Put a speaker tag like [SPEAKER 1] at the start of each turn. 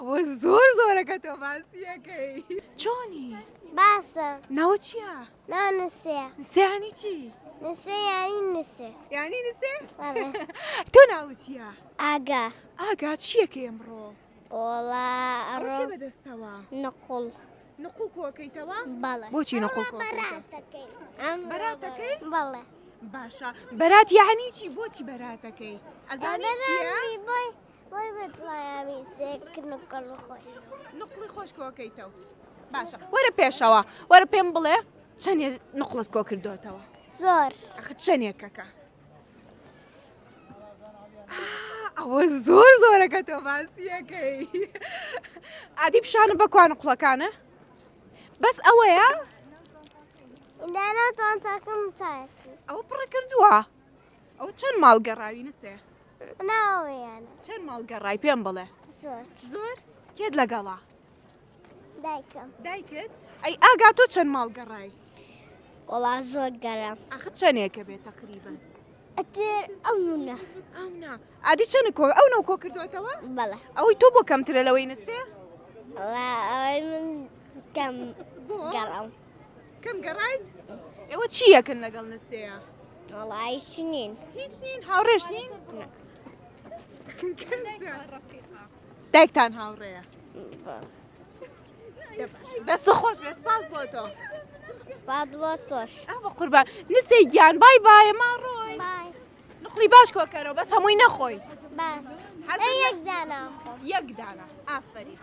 [SPEAKER 1] ئەوە زۆر زۆرەکە تۆ باسیەکەی. چۆنی؟
[SPEAKER 2] باسە.
[SPEAKER 1] ناوە چییە؟
[SPEAKER 2] ناو نسێ.
[SPEAKER 1] نسێ یانی چی؟
[SPEAKER 2] نسێ یانی نسێ.
[SPEAKER 1] یانی نسێ؟
[SPEAKER 2] بەڵێ.
[SPEAKER 1] تۆ ناوت چییە؟
[SPEAKER 2] ئاگا.
[SPEAKER 1] ئاگا چییەکەی ئەمڕۆ؟
[SPEAKER 2] وەڵا
[SPEAKER 1] ئەوە چیە بەدەستەوە؟
[SPEAKER 2] نقوڵ.
[SPEAKER 1] نقوڵ کۆکەیتەوە؟
[SPEAKER 2] بەڵێ.
[SPEAKER 1] بۆچی نقوڵ کۆکەیتەوە؟
[SPEAKER 2] بەراتەکەی.
[SPEAKER 1] بەراتەکەی؟
[SPEAKER 2] بەڵێ.
[SPEAKER 1] باشە بەرات یعنی چی بۆچی بەراتەکەی؟ ئەزانی چییە؟
[SPEAKER 2] بۆی بۆی بتوانانی سێک نقوڵ خۆی.
[SPEAKER 1] نقڵی خۆش کۆکەیتەوە. باشە وەرە پێشەوە وەرە پێم بڵێ چەندێ نقڵت کۆ کردوتەوە؟
[SPEAKER 2] زۆر.
[SPEAKER 1] ئەخ چەندێکەکە؟ ئەوە زۆر زۆرەکە تۆ باسیەکەی ئادی پیشانە بە کوان قوڵەکانە بەس ئەوەیە ئەوە پڕە کردووە ئەو چەند ماڵ گەڕاوی نسێ چەند ماڵ گەڕای پێم بڵێ
[SPEAKER 2] زۆر
[SPEAKER 1] زۆر کێت لەگەڵا
[SPEAKER 2] دایکم
[SPEAKER 1] دایکت ئەی ئاگا تۆ چەند ماڵ گەڕای
[SPEAKER 2] وەڵا زۆر گەرم
[SPEAKER 1] ئەخ چەندێکە بێت تەقریبەن
[SPEAKER 2] ئەتر ئەو نا
[SPEAKER 1] ئەو نا ئادی چەند کۆ ئەو نەو کۆ کردوێتەوە
[SPEAKER 2] بەڵێ
[SPEAKER 1] ئەوەی تۆ بۆ کەمترە لەوەی نسێ
[SPEAKER 2] وەڵا ئەوەی من کەم گەڕام
[SPEAKER 1] کەم گەڕایت ئێوە چی یەکن لەگەڵ نسێە
[SPEAKER 2] وەڵا هیچ نین
[SPEAKER 1] هیچ نین هاوڕێش نین دایکتان هاوڕێیە دەست خۆش بێ سپاس بۆ تۆ
[SPEAKER 2] سپاس بۆ تۆش
[SPEAKER 1] ئەوە قوربان نسێ گیان بای بایە ما ڕۆی نقلی باش کۆکەرەوە بەس هەمووی نەخۆی
[SPEAKER 2] باس یەک دانا
[SPEAKER 1] یەک دانا ئافرین.